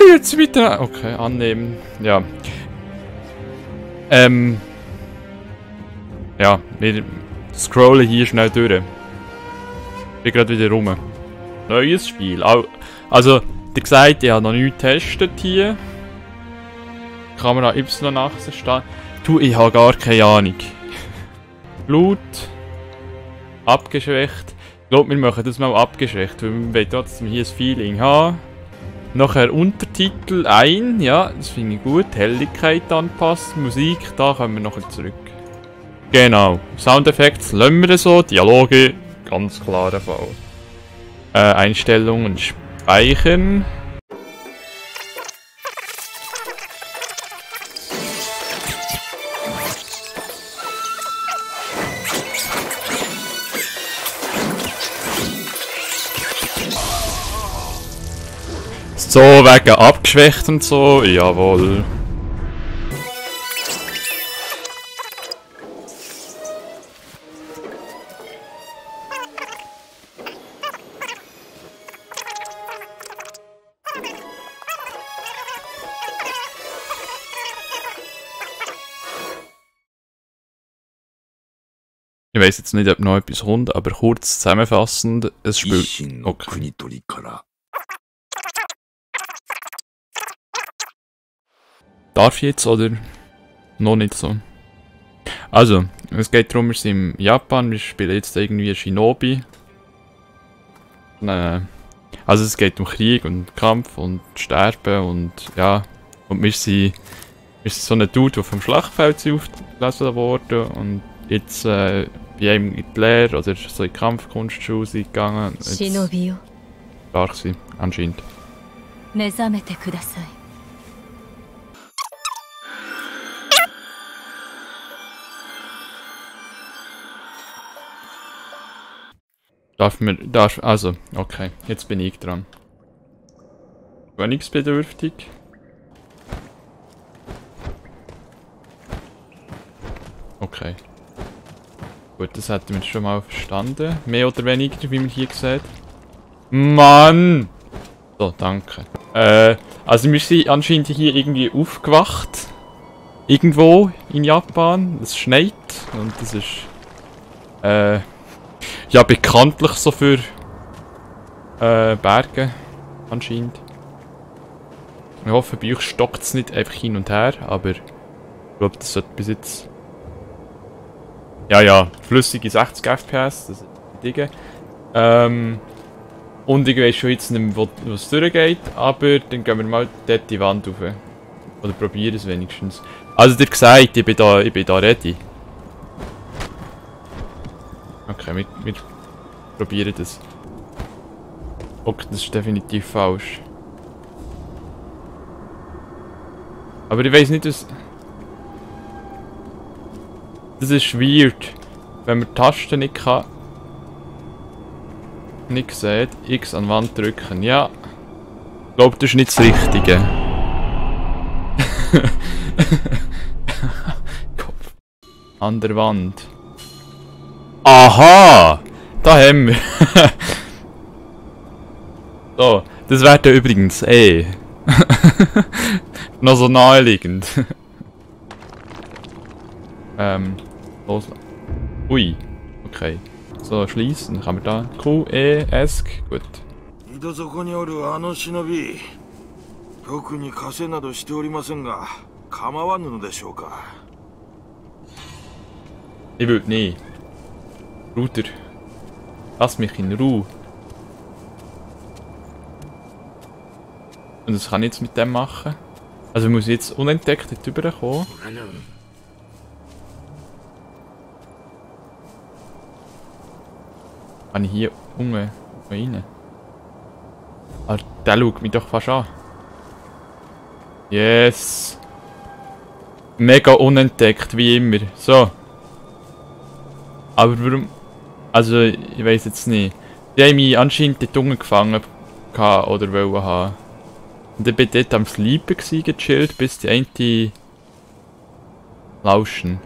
Jetzt wieder. Okay, annehmen. Ja. Ja, wir scrollen hier schnell durch. Ich bin gerade wieder rum. Neues Spiel. Also, ihr seht, ich habe noch nichts getestet hier. Kamera Y-Achse steht. Du, ich habe gar keine Ahnung. Blut. Abgeschwächt. Ich glaube, wir machen das mal abgeschwächt, weil wir wollen trotzdem hier ein Feeling haben. Nachher Untertitel ein, ja, das finde ich gut. Helligkeit anpassen, Musik, da kommen wir nachher zurück. Genau, Soundeffekte lassen wir so, Dialoge, ganz klarer Fall. Einstellungen speichern. So, wegen abgeschwächt und so, jawohl. Ich weiß jetzt nicht, ob noch etwas kommt, aber kurz zusammenfassend, es spielt... Okay. Darf ich jetzt oder noch nicht so? Also, es geht darum, wir sind in Japan, wir spielen jetzt irgendwie Shinobi. Also es geht um Krieg und Kampf und Sterben und ja. Und wir sind so ein Dude, der vom Schlachtfeld aufgelesen wurde und jetzt bei einem in die Lehre oder so in die Kampfkunstschule gegangen. Shinobi. Stark sein, anscheinend. Also, okay, jetzt bin ich dran. Königsbedürftig. Okay. Gut, das hätten wir schon mal verstanden. Mehr oder weniger, wie man hier sieht. Mann! So, danke. Also wir sind anscheinend hier irgendwie aufgewacht. Irgendwo in Japan. Es schneit und das ist... ja, bekanntlich so für Berge, anscheinend. Ich hoffe, bei euch stockt es nicht einfach hin und her, aber ich glaube, das sollte bis jetzt... Ja, flüssige 60 FPS, das ist die Dinge. Und ich weiß schon jetzt nicht mehr, wo es durchgeht, aber dann gehen wir mal dort die Wand rauf. Oder probieren es wenigstens. Also, ihr seht, ich bin da ready. Okay, wir probieren das. Okay, das ist definitiv falsch. Aber ich weiß nicht, was... Das ist weird. Wenn man die Tasten nicht kann... Nicht sieht, X an die Wand drücken. Ja. Ich glaube, das ist nicht das Richtige. Kopf. An der Wand. Aha! Da haben wir. So, das wäre da übrigens noch so naheliegend. Los. Ui. Okay. So, schließen. Kann man da. Q, E, S. Gut. Ich will nicht. Bruder. Lass mich in Ruhe. Und was kann ich jetzt mit dem machen? Also muss ich jetzt unentdeckt dort rüberkommen? Kann ich hier unten rein? Ah, der schaut mich doch fast an. Yes! Mega unentdeckt, wie immer. So. Aber warum... Also, ich weiß jetzt nicht. Die haben mich anscheinend dort unten gefangen oder wollen haben. Und ich bin dort am Sleepen gechillt, bis die eine lauschen.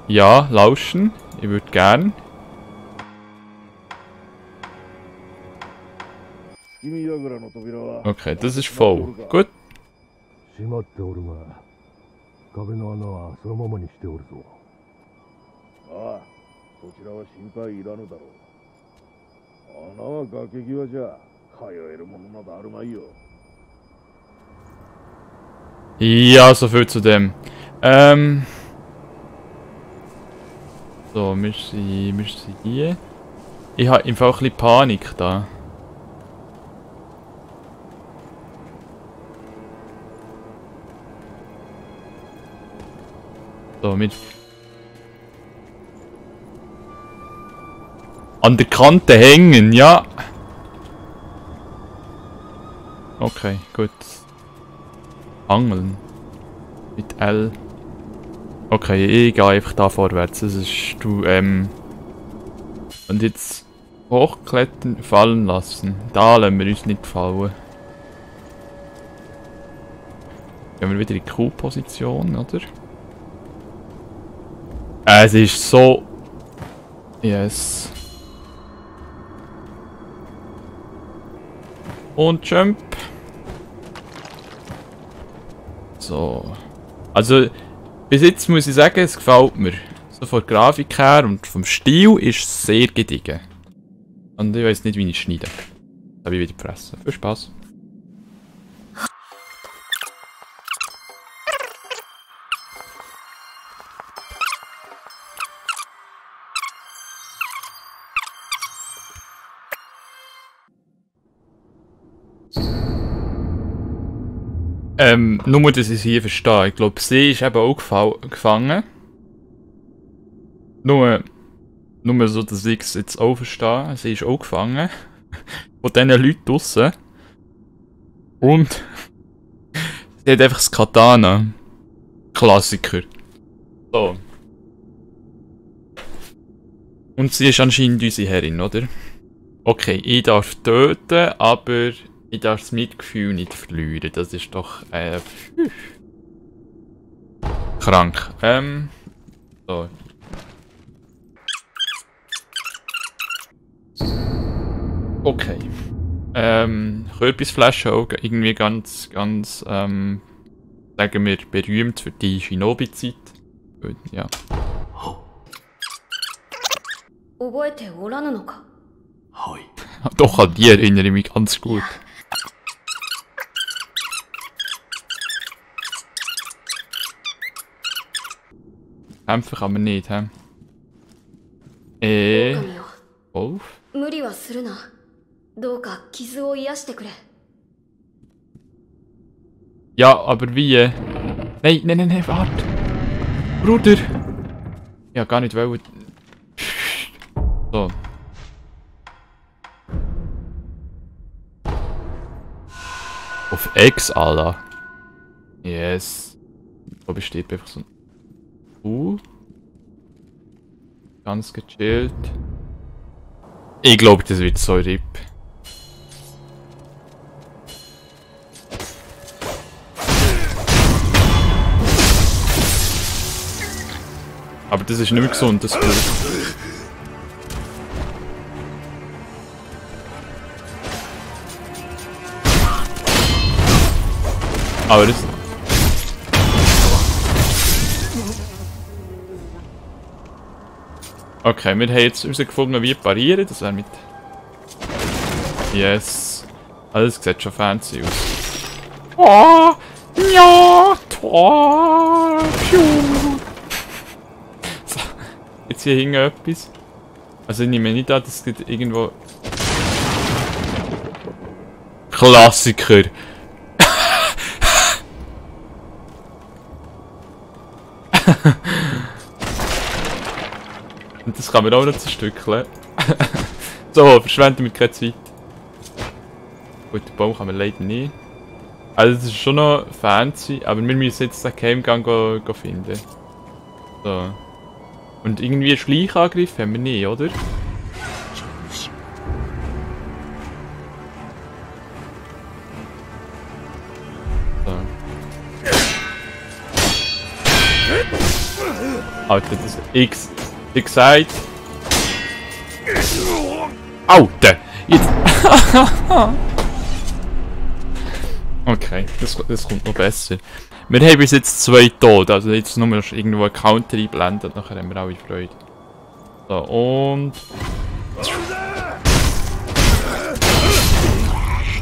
Ja, lauschen. Ich würde gern. Okay, das ist voll. Gut. 閉まっておるが、壁の穴はそのままにしておるぞ。ああ、そちらは心配いらぬだろう。穴は崖際じゃ、通えるものなどあるまいよ。Ja, so viel zu dem. So, wir sind hier. Ich habe im Fall ein bisschen Panik da. So, mit... An der Kante hängen, ja! Okay, gut. Angeln. Mit L. Okay, ich gehe einfach da vorwärts. Das ist du, Und jetzt hochklettern, fallen lassen. Da lassen wir uns nicht fallen. Gehen wir wieder in die Q-Position, oder? Es ist so... Yes. Und Jump. So. Also, bis jetzt muss ich sagen, es gefällt mir. So von der Grafik her und vom Stil ist es sehr gediegen. Und ich weiß nicht, wie ich schneide. Das habe ich wieder gefressen. Viel Spaß. Nur, dass ich es hier verstehe. Ich glaube, sie ist eben auch gefangen. Nur so, dass ich es jetzt auch verstehe. Sie ist auch gefangen. Von diesen Leuten draussen. Und sie hat einfach das Katana. Klassiker. So. Und sie ist anscheinend unsere Herrin, oder? Okay, ich darf töten, aber ich darf das Mitgefühl nicht verlieren. Das ist doch krank. So. Okay. Kürbisflasche auch irgendwie ganz, sagen wir, berühmt für die Shinobi-Zeit. Ja. Doch, an die erinnere ich mich ganz gut. Kämpfen kann man nicht, hä? Wolf? Ja, aber wie? Nein, warte! Bruder! Ja, gar nicht wollen. So. Auf X, Alter. Yes. Da besteht einfach so ein... Ganz gechillt. Ich glaube, das wird so RIP. Aber das ist nicht mehr gesund, das Blut. Aber das... Okay, wir haben jetzt herausgefunden, wie parieren. Das wäre mit... Yes. Alles sieht schon fancy aus. Oh! Ja! Tor! So, jetzt hier hinten etwas. Also ich nehme nicht an, dass es irgendwo... Klassiker! Und das kann man auch noch zerstückeln. So, verschwenden wir keine Zeit. Gut, den Baum kann man leider nicht. Also das ist schon noch fancy, aber wir müssen jetzt den Geheimgang finden. So. Und irgendwie einen Schleichangriff haben wir nicht, oder? So. Alter, das X... Wie gesagt... Alter! Jetzt... Okay, das kommt noch besser. Wir haben bis jetzt 2 Tode, also jetzt nur noch irgendwo einen Counter einblenden, nachher haben wir alle Freude. So, und...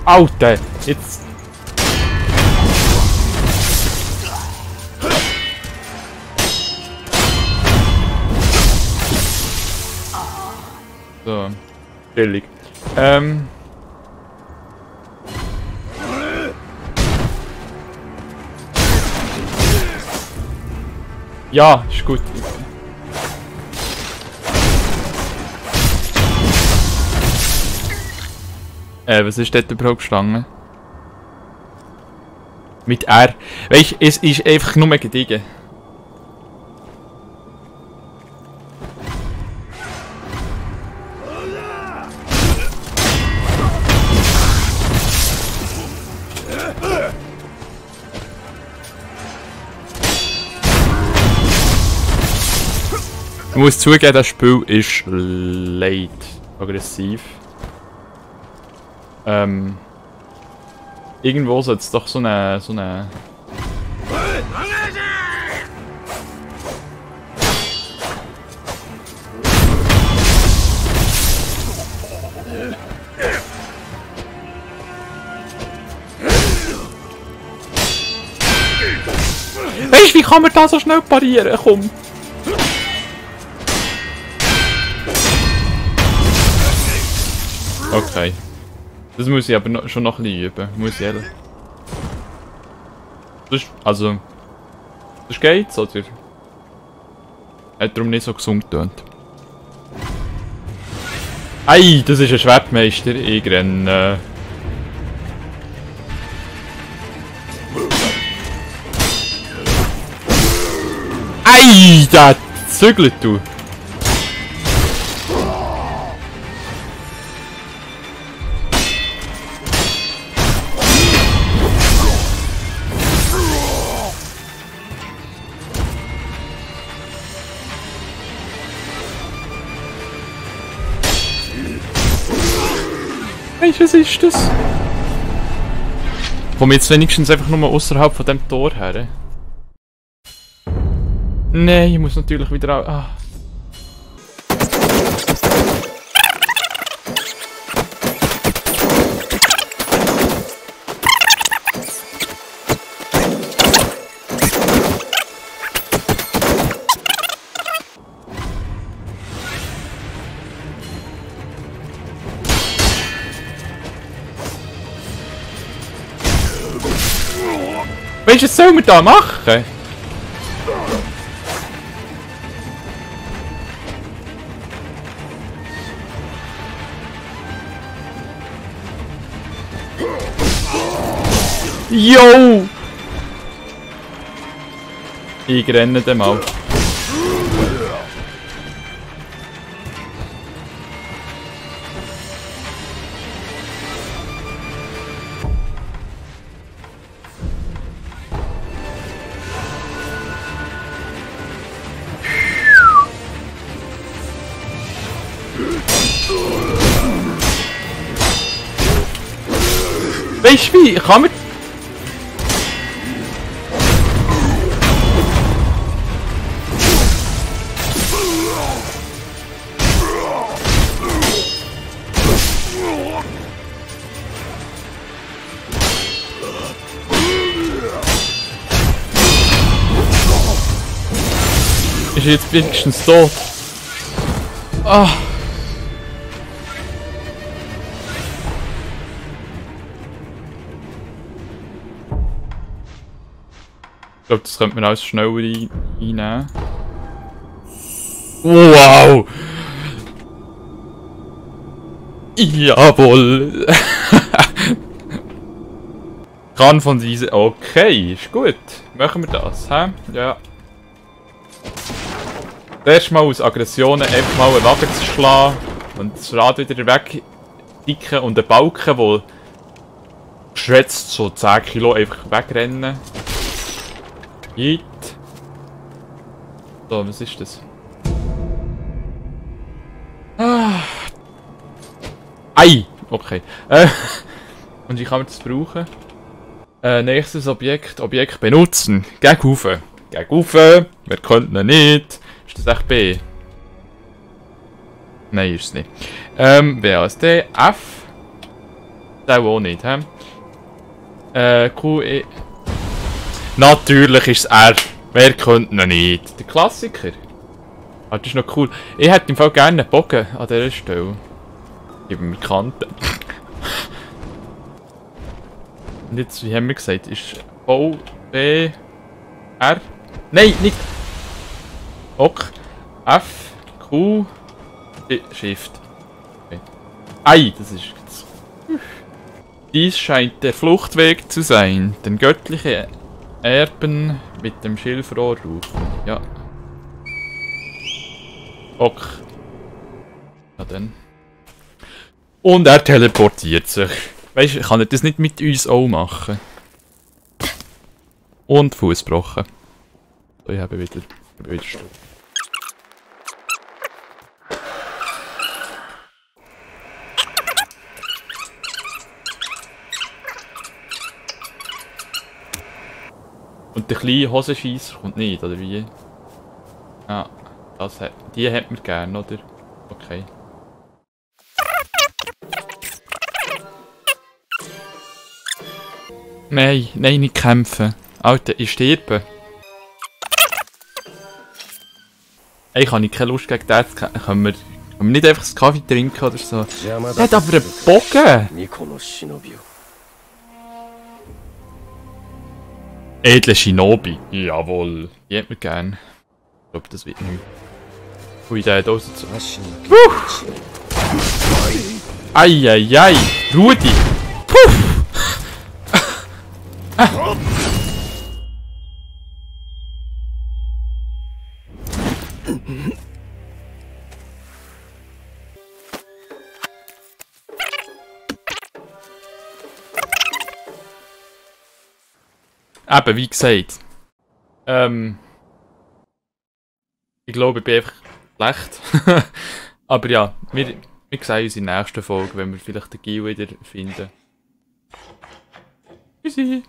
Alter! Jetzt... So, chillig. Ja, ist gut. Was ist dort überhaupt gestanden? Mit R. Weißt du, es ist einfach nur gediegen. Ich muss zugeben, das Spiel ist late aggressiv. Irgendwo sollte es doch so eine... Weißt du, wie kann man da so schnell parieren? Komm! Okay. Das muss ich aber schon noch ein bisschen üben, muss ich ehrlich. Also... Das geht's, oder? Hat darum nicht so gesund getönt. Ei, das ist ein Schwertmeister, ich renne. Ei, der zügelt du! Was ist das? Komm jetzt wenigstens einfach nur außerhalb von dem Tor her. Nein, ich muss natürlich wieder auch... Ah. Weißt du, was sollen wir da machen? Yo! Ich renne dem mal. Weißt du wie? Kann man... Ist jetzt wenigstens tot? Ah. Ich glaube, das könnte man alles schneller einnehmen. Wow! Jawohl! Kann von diese. Okay, ist gut. Machen wir das, hä? Ja. Erstmal aus Aggressionen einfach mal einen Wagen zu schlagen und das Rad wieder wegdicken und einen Balken, der geschätzt so 10 Kilo einfach wegrennen. Yeet. So, was ist das? Ah. Ei! Okay. Und wie kann man das brauchen? Nächstes Objekt. Objekt benutzen. Gegen rauf. Gegen rauf. Wer könnte ihn nicht? Ist das echt B? Nein, ist es nicht. WASD. F. Das auch nicht, hä? Q, E. Natürlich ist es R. Wer könnte ihn nicht? Der Klassiker. Ah, das ist noch cool. Ich hätte im Fall gerne einen Bogen an dieser Stelle. Geben wir Kanten. Und jetzt, wie haben wir gesagt, ist O, B, R. Nein, nicht. Ok. F, Q, Shift. Okay. Ei, das ist jetzt. Dies scheint der Fluchtweg zu sein. Den göttliche Erben mit dem Schilfrohr rufen. Ja. Ok. Ja dann. Und er teleportiert sich. Weißt du, kann er das nicht mit uns auch machen? Und Fuß gebrochen. So, ich habe wieder Stuhl. Und der kleine Hosenscheisser kommt nicht, oder wie? Ah, die hat man gern, oder? Okay. Nein, nein, nicht kämpfen. Alter, ich sterbe. Ey, ich habe keine Lust gegen den zu kämpfen. Können wir nicht einfach einen Kaffee trinken oder so? Der hat aber einen Bogen! Edle Shinobi. Jawohl. Die hat man gern. Ich glaube, das wird nicht. Ui, der hat auch so... Eieiei! Rudi! Puff! Eben, wie gesagt. Ich glaube, ich bin einfach schlecht. Aber ja, wir sehen uns in der nächsten Folge, wenn wir vielleicht den Gil wieder finden. Tschüssi!